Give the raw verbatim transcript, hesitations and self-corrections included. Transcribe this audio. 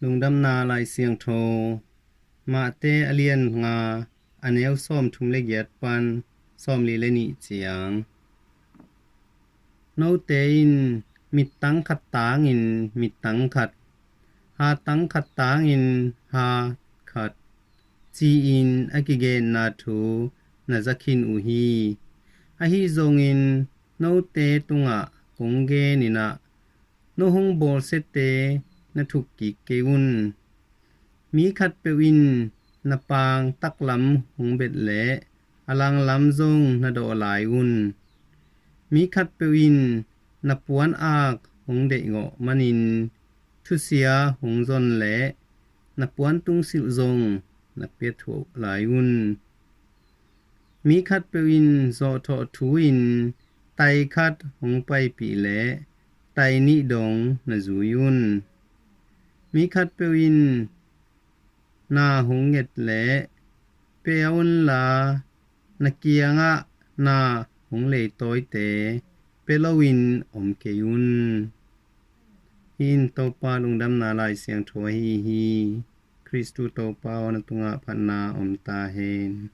Lungdamna Lai Siangtho, Mate a lian nga, a neu sawmthum le giat pan sawmli le nih ciang. Note in mittang khat tangin mittang khat, hatang khat tangin hat khat, ci-in a kigenna thu na za khin uh hi. Ahi zongin note tungah kong genin ah, no hong bawlsiate na thuk kik kei un. Mi khatpeuh in na paang taklam hong bet leh a langlam zong na dawh lai un. Mi khatpeuh in na puan ak hong deihgawh manin thusia hong zon leh na puan tungsilh zong na piathuah lai un. Mi khatpeuh in zawhthawh thu-in tai khat hong paipih leh tai nih dong na zui un. Mi khatpeuh in na hong nget leh pia unla, na kiangah na hong leitawite pia loin om kei un. Hih in Topa Lungdamna Lai Siangtho ahi hi. Khristu Topa aw, na tungah phatna om ta hen.